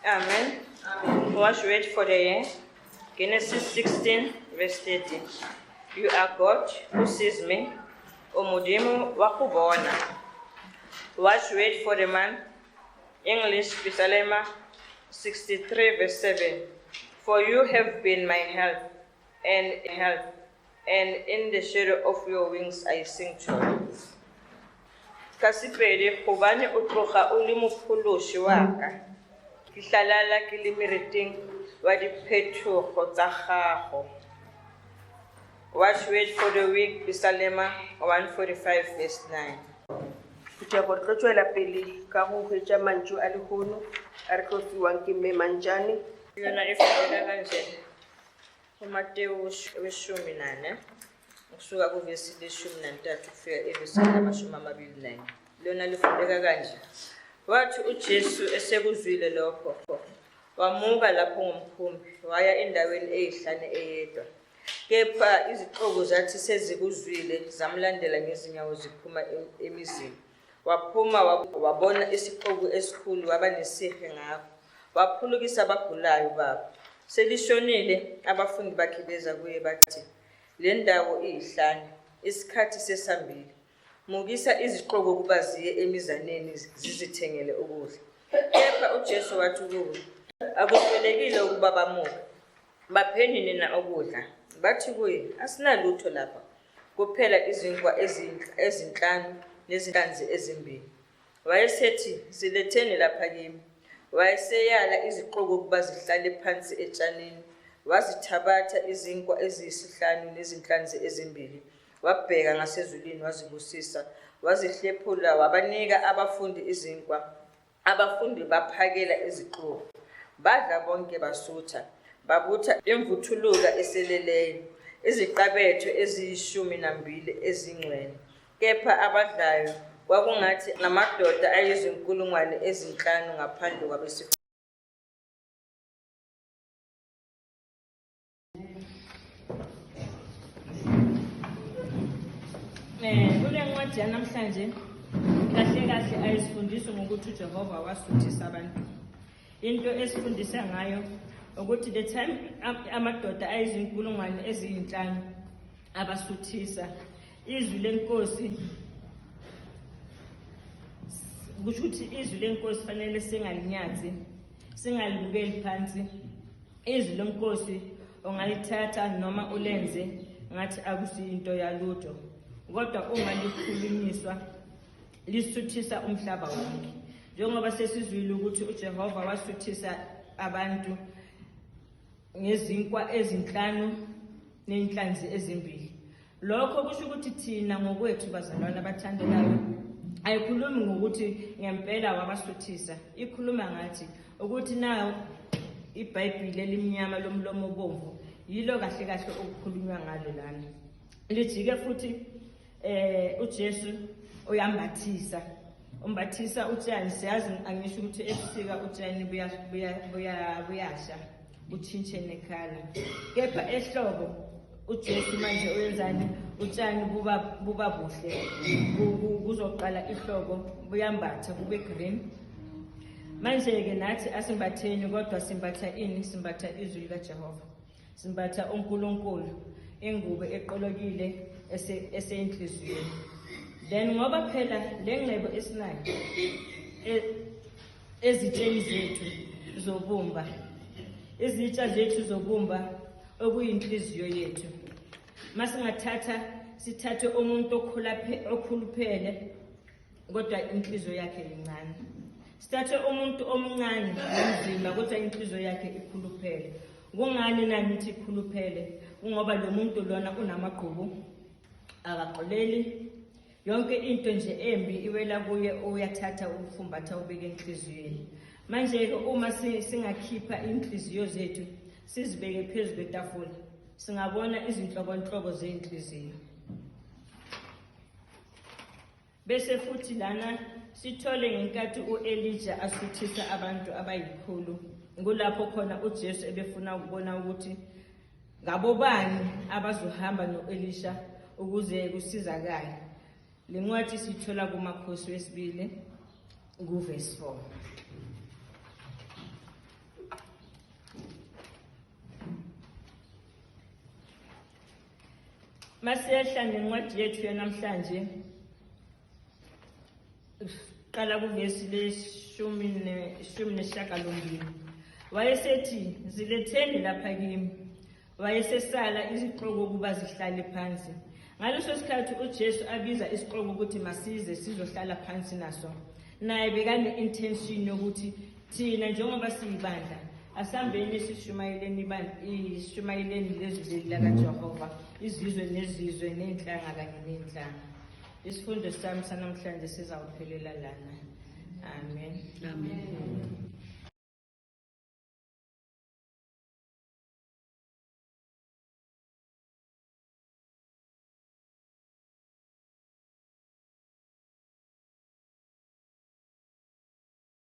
Amen. Amen. Watch wait for the year. Genesis 16, verse 30. You are God who sees me. O Modimo wa go bona. Watch wait for the man. English Psalm 63, verse 7. For you have been my help and help, and in the shadow of your wings I sing joy. Ka Sepedi, gobane o tloga o le mophološi wa ka, ke hlalala ke le meriting wa diphethogo tsa gago. Watch wait for the week, Psalm 145, verse 9. Phuthego re tlo tšwela pele ka go hwetša mantšu a lehono a re tlo fiwang ke Mme Mantšane. Yona e fela kanje uMateyu weshumi nane ukusuka kuvesi leshumi nantathu kufika evesini lamashumi amabili nanye. Lona lifundeka kanje: Wathi uJesu esekuzwile lokho, wamuka lapho ngomkhumbi, waya endaweni eyihlane eyedwa. Kepha izixuku zathi sezikuzwile, zamlandela ngezinyawo ziphuma emizini. Waphuma, wabona isixuku esikhulu, waba nesihe ngakho, waphulukisa abagulayo babo. Selishonile, abafundi bakhe beza kuye bathi, "Le ndawo iyihlane, isikhathi sesambile. Mukisa izixuku ukuba ziye emizaneni zizithengele ukudla." Kepha uJesu wathi kubo, "Akuswelekile ukuba bamuke, bapheni nina ukudla." Bathi kuye, "Asinalutho lapha kuphela izinkwa ezinhlanu nezinhlanzi ezimbili." Wayesethi, "Ziletheni lapha kimi." Wayeseyala izixuku ukuba zihlale phansi etshanini. Wazithabatha izinkwa eziyisihlanu nezinhlanzi ezimbili, wabheka ngasezulwini, wazibusisa, wazihlephula, wabanika abafundi izinkwa. Abafundi baphakela izixuku. Badla bonke basutha, babutha imvuthuluka eseleleyo, iziqabetho eziyishumi nambili ezingcwele. Kepha abadlayo kwakungathi ngamadoda ayizinkulungwane ezinhlanu ngaphandle kwabesifazane. Kule ncwadi yanamhlanje kahle kahle ayisifundisi ngokuthi uJehova wasuthisa abantu. Into esifundisa ngayo ukuthi the time amadoda ayizinkulungwane eziyinhlanu abasuthisa, izwi lenkosi kusho ukuthi izwi lenkosi fanele singalinyathi, singalibukeli phansi. Izwi lenkosi ungalithatha noma ulenze ngathi akusiyinto yalutho, kodwa uma likhulunyiswa lisuthisa umhlaba wonke, njengoba sesizwile ukuthi uJehova wasuthisa abantu ngezinkwa ezinhlanu nenhlanzi ezimbili. Lokho kusho ukuthi thina ngokwethu, bazalwane abathandekayo, ayikhulumi ngokuthi ngempela wabasuthisa, ikhuluma ngathi ukuthi na iBhayibheli elimnyama lomlomo obomvu yilo kahle kahle okukhulunywa ngalo lana. Lijike futhi uJesu uyambathisa, umbathisa utshani. Siyazi angisho ukuthi ebusika utshani buyasha butshintshe nekhala, kepha ehlobo uJesu manje uyenzani? Utshani buba buhle, kuzoqala ihlobo, buyambatha bube green. Manje-ke nathi asimbatheni, kodwa simbatha ini? Simbatha izwi likaJehova, simbatha uNkulunkulu, ingubo eqolokile eseyinhliziyweni. Then ngoba phela le ngcebo esinayo ezitsheni zethu zobumba, izitsha zethu zobumba okuyinhliziyo yethu, masingathatha sithathe umuntu okhuluphele kodwa inhliziyo yakhe incane, sithathe umuntu omncane ngomzimba kodwa inhliziyo yakhe ikhuluphele. Kungani nani ithi ikhuluphele? Kungoba lo muntu lona unamagqubu, akaxoleli, yonke into nje embi iwela kuye, uyathatha ufumbatha ubeke enhliziyweni. Manje-ke uma singakhipha inhliziyo zethu sizibeke phezu kwetafula, singabona izinhlobonhlobo zey'nhliziyo. Bese futhi lana sithole ngenkathi u-Elija asuthisa abantu abayikhulu, kulapho khona uJesu ebefuna ukubona ukuthi ngabobani abazohamba no-Elisha ukuze kusizakale. Le ncwadi siyithola kuMakhosi wesibili kuvesi 4. Masehla nencwadi yethu yanamhlanje, qala kuvesi leshumi 18. Wayesethi, ziletheni lapha kimi. Wayesesala izixuku ukuba zihlale phansi. Ngaleso sikhathi uJesu abiza isixuku ukuthi masize sizohlala phansi naso. Naye bekane-intention yokuthi thina njengoba siyibandla asambeni sishumayeleni ibandla, ishumayeleni lezwi leli lakaJehova, izizwe nezizwe ney'nhlanga kanye ney'nhlanga. Isifundo sami sanamhlanje sizawuphelela lana. Amen. Amen.